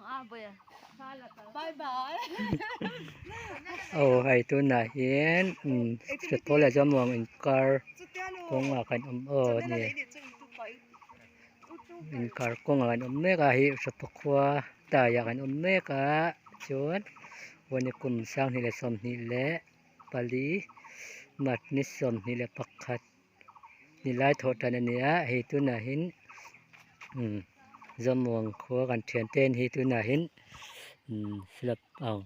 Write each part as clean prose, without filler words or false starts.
Aw hei tunah hian Hriatpawh leh Zamuang inkar kawngah kan awm aw ni inkar kawngah kan awm mek a hei Hriatpawh khua daiah kan awm mek a chuan Vawnikum 2024 March ni 21. Nilai thawh tan a ni a hei tunah hian umm Zamuang khua kan thian te hi tunah hian umm slab ang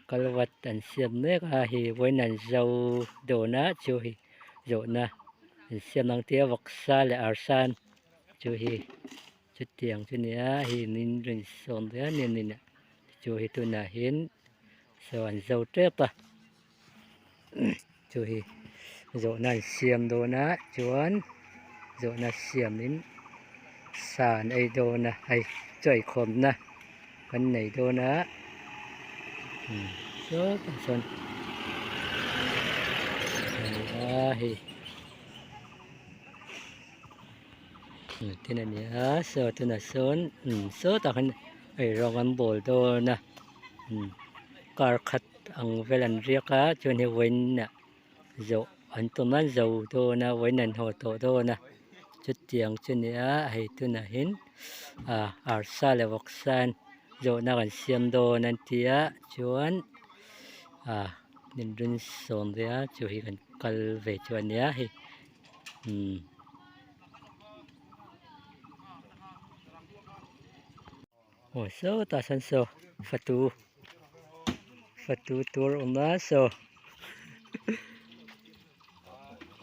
kalvat an siam mek a hei vawiin an zo dawn a chu hi zawhna an siam ang tia vawksa leh arsa chu hi chutiang chu a ni a hei min rawn sawm ve a ni a chu hi tunah hian saw an zo tep a. Chu hi zawhna an siam dawn a chuan zawhna siamin sa an ei dawn a hei chaw eikhawmna kan nei dawn a umm sawtah sawn a ni a hei tin a ni a saw tunah sawn umm sawtah khan eirawng an bawl dawn a umm kar khat. Ang vel an riak a chuan hei vawiin ah zawh an tum a zo dawn a vawiin an haw tawh dawn a chutiang chu a ni a hei tunah hian ah arsa leh vawksa in zawhna kan siam dawn an ti a chuan ah min rin sawm ve a chu hi kan kal ve chu a nia hei umm. Aw sawtah sawn saw fatu fatu tur a awm a saw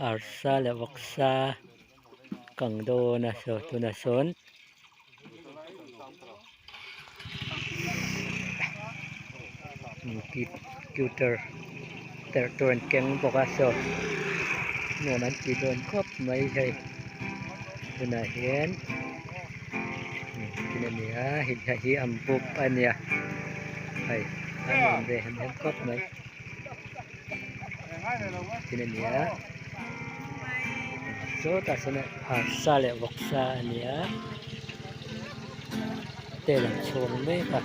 arsa leh vawksa kang dawn a saw tunah sawn computer perh tur an keng bawk a saw nuam an ti dawn khawp mai hei tunah hian. Tin a ni a hei hei hi an buk a nia hei a nuam ve hem hem khawp mai tin a ni a sawtah sawn arsa leh vawksa a ni a tel an chhung mek a.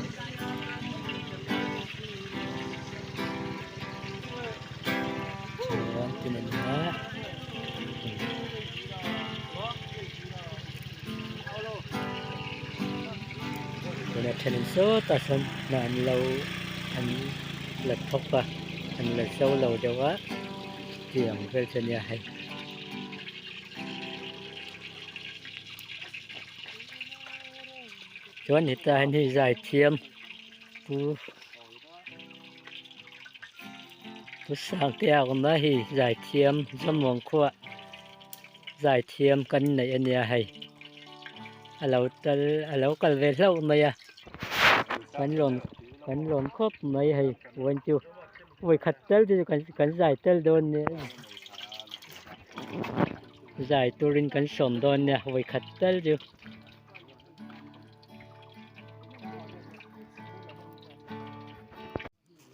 Chuan tin a ni a. Tuna thenin sawtah sawn hna an lo an la thawk a an la zo lo deuh a tiang vel chu a nia hei. Chuan hetah hian hei zaithiam pu pu Sangtea a awm a hei zaithiam Zamuang khuaa. Zaithiam kan neih a nia hei a lo tal a lo kal ve hlauh mai a kan lawm kan lawm khawp mai hei vawiin chu vawikhat tal te chu kan kan zai tel dawn nia zai turin kan sawm dawn nia vawikhat tal chu.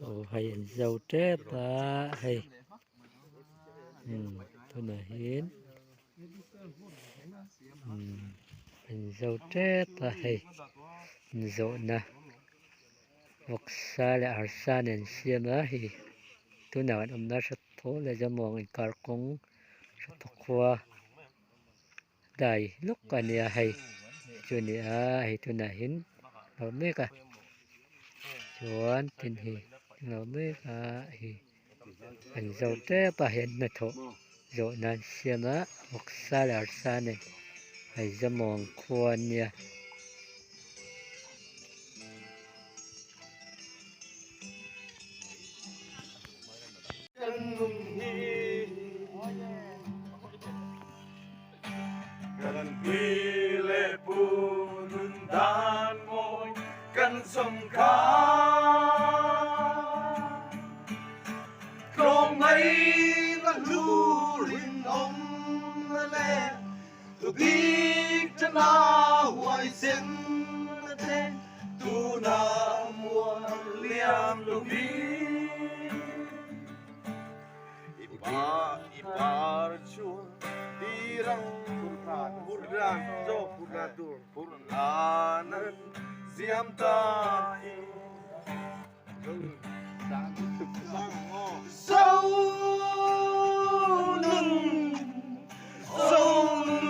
Aw hei an zo tep a hei umm tunah hian umm an zo tep a hei zawhna vawksa leh arsa nen siam a hei tunah an awmna hre tawh leh zamuang inkar kawng hre tawh khua. Dai lawk a nia hei chu a ni a hei tunah hian a lo mek a chuan tin hi a lo mek a hei an zo tep a hei an hnathawh zawh nan siam a vawksa leh arsa nen hei Zamawng khua a nia. Kan pi leh pu nun dan mawi kan zawm kha Tlawmngai na hlu rinawm na le tu bik tana huaisen na te tuna mual liam lo hi. I pa i par chuan tirang purlan zo purlan tur purlanan Siam ta i Zo nun Zo nun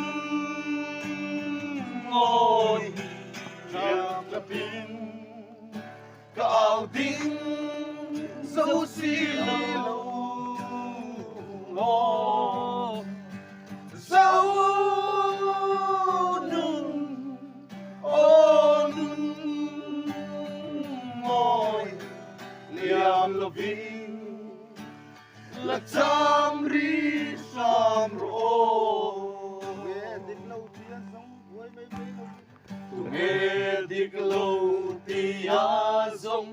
mawi Thiam ka pin ka au ding zo si lo maw Zo nun Aw nun mawi liam lovin la cham ri hram rawh aw. Tunge dik lo tia zawng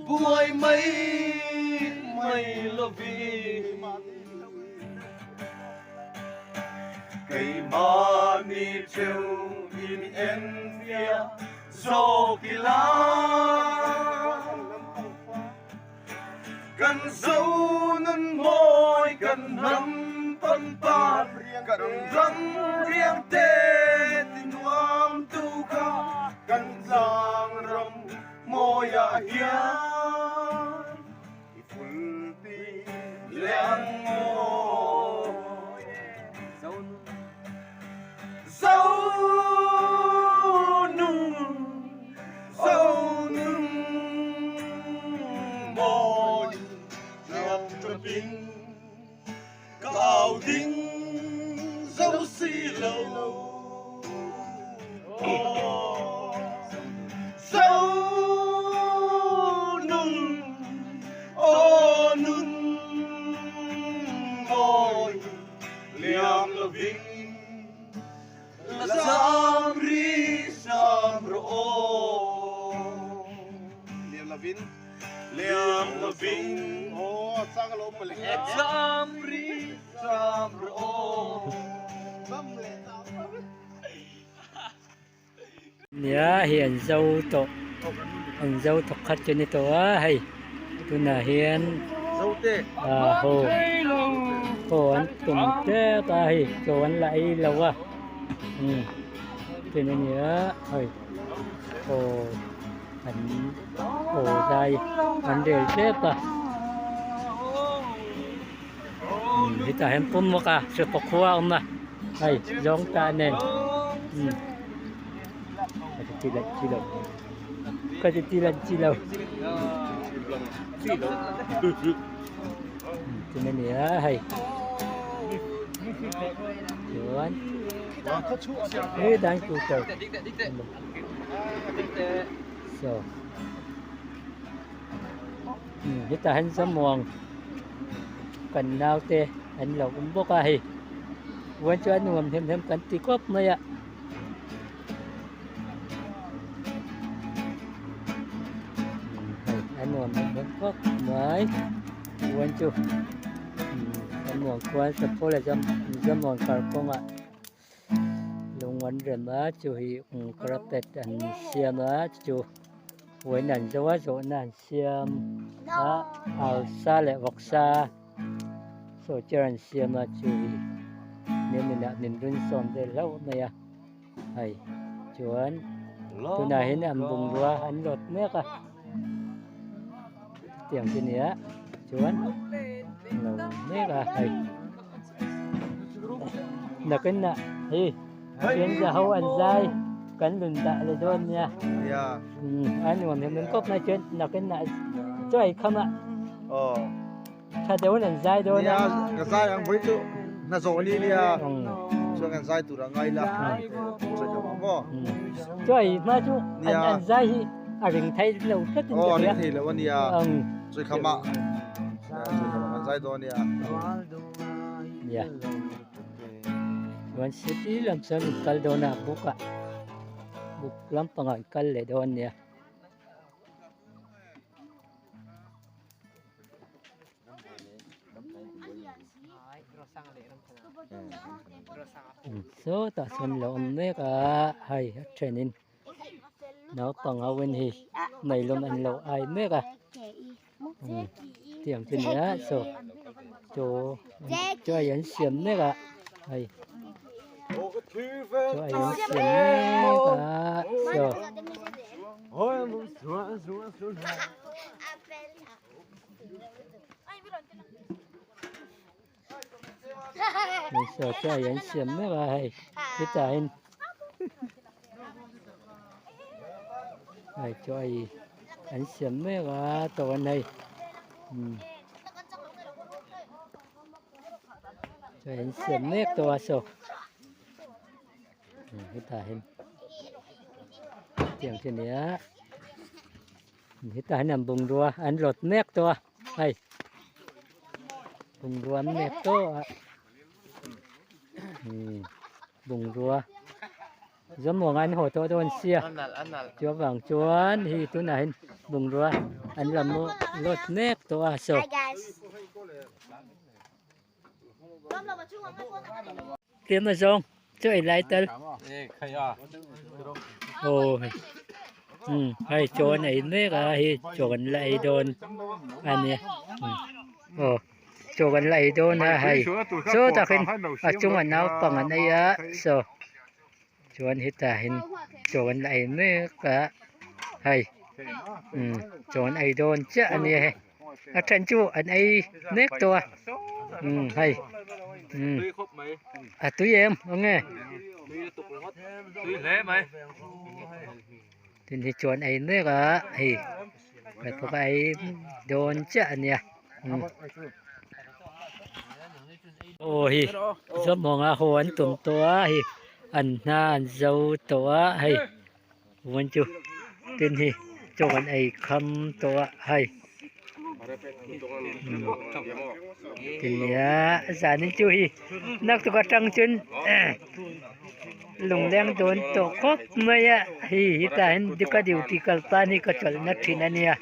buai mai mai lovin. Keimahni theuh in en fiah zawk ila. Kan zo nun mawi kan hnam pangpar kan ram riang te ti nuam tu kha kan tlang ram mawiah hian i ful pi leh ang mawi. Zo nun, zo nun mawi Thiam ka ping ka au ding zo si lo. Zo nun, aw nun mawi Liam lovin la zam ri hram rawh aw. Liam lovin Liam lovin aw chang alo mawle la zam ri hram rawh aw. Zam leh zam ram. Nia hei an zo tawh an zo thawk khat chu ni tawh a hei tunah hian ah haw haw an tum tep a hei chaw an la ei lo a umm tin a ni a hei haw an haw zai an rel tep a umm hetah hian pum bawk a hrepaw khua a awm a hei zawng tah nen umm ka ti leh chi lo ka ti ti leh chi lo tin a ni a hei chuan he dan scooter so hetah hian zamuang kan naute an lo awm bawk a hei uan chu a nuam hem hem kan ti kawp mai a. Hei a nuam hem hem khawp mai uan chu zamuang khuan sapho leh zamuang kalkawngah lung an rem a chu hi carpet an siam a chu uan an zo a zawhna an siam a arsa leh vawksa saw chair an siam a chu hi nimin ah min run sawm vel hlauh mai a hei chuan tunah hian an bungrua an lawt mek a tiang chu nia chuan lo mek a hei nakin ah hei thian za ho an zai kan lun dah leh dawn nia a nuam hem hem kawp mai chuan nakin ah chaw ei kham ah tha deuhin an zai dawn a ka zai ang vawi chu hna zawh ni nia chuan kan zai tur a ngai la chaw ei kham ang maw chaw ei hma chu an zai hi a ring thei lo tlat in ka hria ring thei lo a nia chaw ei kham ah chaw ei kham ah kan zai dawn nia nia chuan city lam chuan in kal dawn a buk ah buk lampangah an kal leh dawn a nia. Sawtah sawn lo awm mek a hei a thenin naupang ho in hi meilum an lo ai mek a tiang chu nia saw chaw chaw ei an siam mek a hei chaw ei an siam mek a saw. Saw chaw ei an siam mek a hei hetah hian hei chaw ei an siam mek a tawh an hei umm chaw ei an siam mek tawh a saw hetah hian tiang chu a ni a hetah hian an bungrua an rawt mek tawh a hei bungrua an mek tawh a umm bungrua zawmawng an haw tawh dawn sia chu avang chuan hei tunah hian bungrua an la rawt mek tawh a saw. Tlem a zawng chaw ei lai tal aw umm hei chaw an ei mek a hei chaw kan la ei dawn a nia aw chaw kan la ei dawn a hei chaw takin a chungah naupang an ei a saw chuan hetah hian chaw an la ei mek a hei umm chaw an ei dawn chiah a nia hei a then chu an ei mek tawh a umm hei umm a tui em eng nge tin hi chaw an ei mek a hei pawh a ei dawn chiah a nia umm. Aw hi zawmhawng a haw an tum tawh a hei an hna an zo tawh a hei vawiin chu tin hi chaw an ei kham tawh a hei tinia zanin chu hi naktuk atang chuan lungleng dawn tawh khawp mai a hei hetah hian ka duty kal tan hi ka chawlhna thin a nia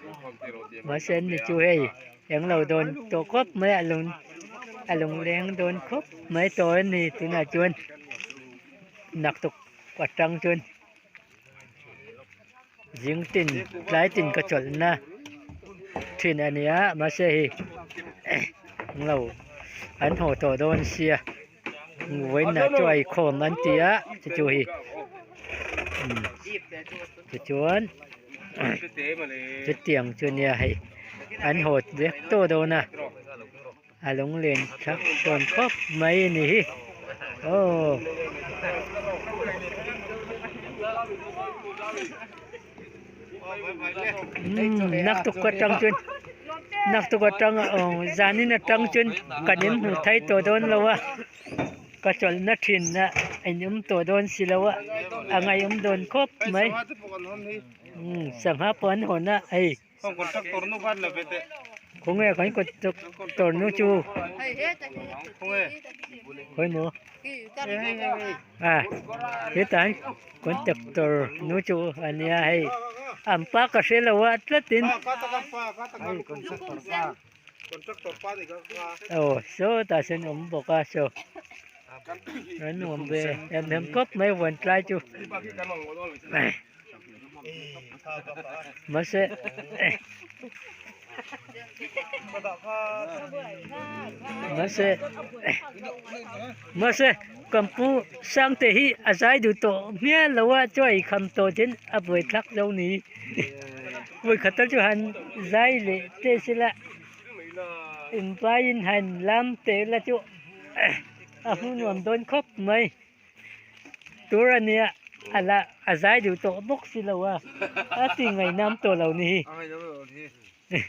mahse an ni chu hei. Englo dawn tawh khawp mai a lung a lungleng dawn khawp mai tawh a ni tunah chuan naktuk atang chuan zing tin tlai tin ka chawlhna thin a nia mahse hei englo an haw tawh dawn sia vawiinah chu a inkhawm an ti a chu chu hi tichuan chutiang chu nia hei an haw vek tawh dawn a a lunglen thlak dawn khawp mai a ni hi aw. Umm naktuk atang chuan naktuk atang aw zanin atang chuan kan in hmu thei tawh dawn lo a ka chawlhna thin a in awm tawh dawn si lo a a ngaihawm dawn khawp mai umm sangha pawh an hawn a hei khawnge kan kawt nu chu khawimaw. A hetah hian contractor nu chu a nia hei an pa ka hre lo a tlatin aw sawtah sawn a awm bawk a saw an nuam ve em em khawp mai huan tlai chu mahse mahse mahse kan pu Sangte hi a zai duh tawh hmial lo a chuan ei kham tawh ten a buai thlak zo ni vawikhat tal chu han zai leh teh sela invaiin han lam teh la chu a hmu nuam dawn khawp mai. Tur a nia a la a zai duh tawh bawk si lo a a ti ngaihnam tawh lo ni hi.